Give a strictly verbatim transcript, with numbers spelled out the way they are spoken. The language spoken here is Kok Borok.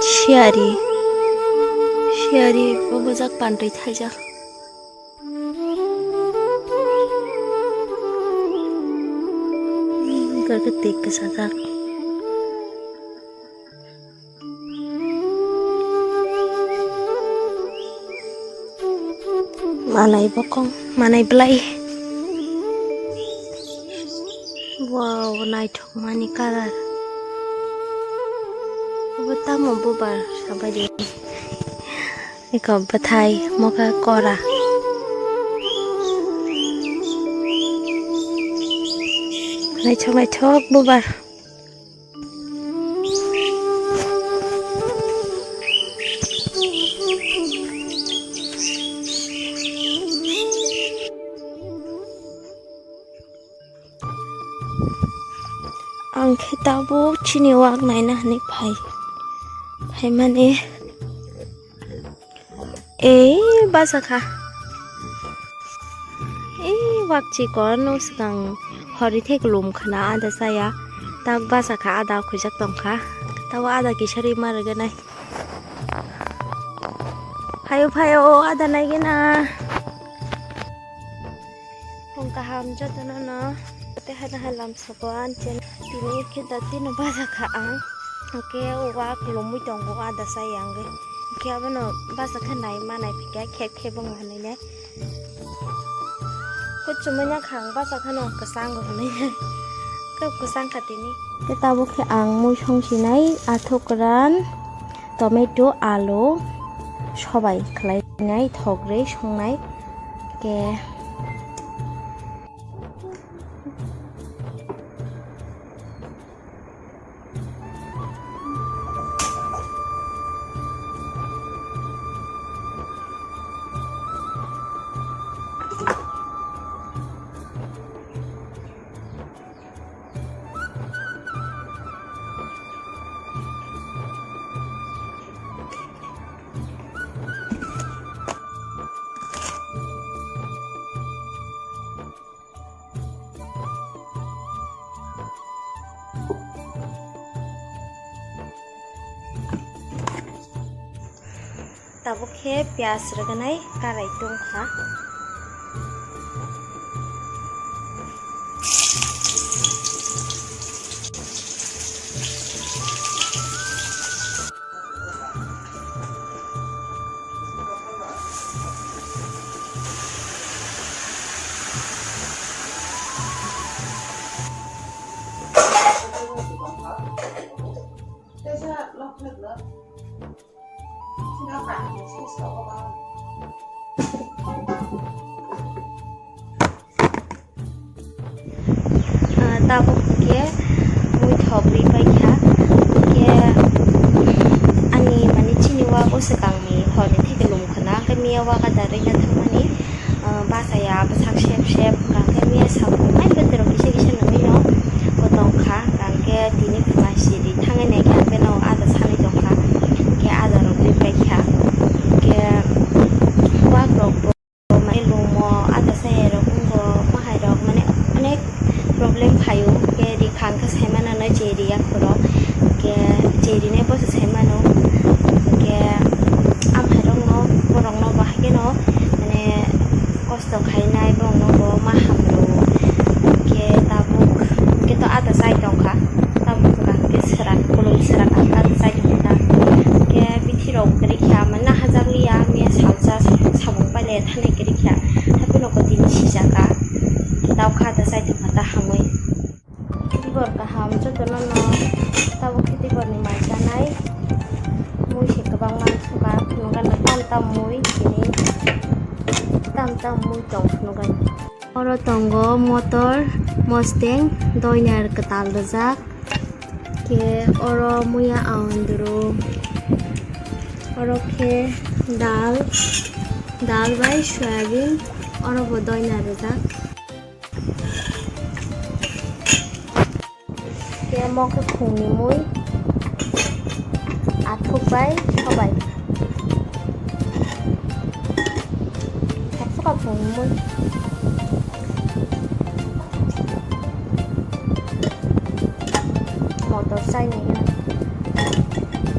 Siyari, siyari bubujak pantwi thaijak. Gakhe twi kwchajak. Manai bokong, manai belai. Wow, naithok mani colour. Obo tamo bubar sabai de. Eko bwthai mokha kora. Naithok naithok bubar. Ang khe tabuk chini wak naina hinwi phai, phaimani. Ei, basa kha. Ei, wak chikon no swkang hori thek lum khna ada chaya. Tak basa kha, ada khuijak tong kha. Tabo ada kisa rima rwgwnai. Phaio, phaio, ada naigena. Phung kaham jotono no. Tei hai no hai lamsoko ang chen. Tini khe da tino basa kha ang. Hwnkhe wak lomwi tongo ada chaya wngwi. Hwnkhe abono basa khe nai ma nai phikha khep khep wng hinwi nai. Kuchumui nang kha ang basa khano kwchango hinwi nai. Kwb kwchang kha tini. Tei tabuk khe ang mui song sinai athuk kwran, tomato, alu, sobai khlai nai thok rwi songnai. Khe Tabuk khe piyaj rwgwnai karai tongkha. Ah, tabuk khe mui thok ri pai kha. Khe ani mane chini wago swkangni horni theke lum khwna, khe miya waga da rwina thangmani, ah, bachaya bwsak sep sep, hwnkhe miya sabu mai bwtwrok kisa kisa nungwi no kotong kha, hwnkhe tini puma siri thangwi nai khe, hwnkhe no ada sanwi tong kha, hwnkhe ada rok ri pai kha, hwnkhe wak rok bo. Mai lumo ada saya rok wngkha, mahai rok mane onek problem phaio, khe ri kha hwnkhe sai mano no je ri ya khoro, khe je ri nai boso sai mano, khe amhai rok no borok no bahai khe no mane kosto khainai borok no bo ma hamro, khe tabuk khe to ada chai tong kha, tabuk khe swran kolom swran ang ta chai tong kha, khe bithi rok kwrwi kha mane hajak liya miya salsa sabung paile thani kwrwi kha, hapheno kotini sijaka, tei tabuk kha ta chai tongkha ta hamwi. Khitibor kaham jotono no tabuk khitiborni mai chanai mui se kwbangma sukha phunukgana tam tam mui tini tam tam mui tong phunukgani. Oro tongo motor, mosteng, doinar kwtal rwjak. Khe oro muya aondro. Oro khe dal, dal bai soyabin, oro bo doina rijak. Khe mo khe khungni mui, athuk bai sobai. Athuk aphung mui. Motor sa Ai nai gana.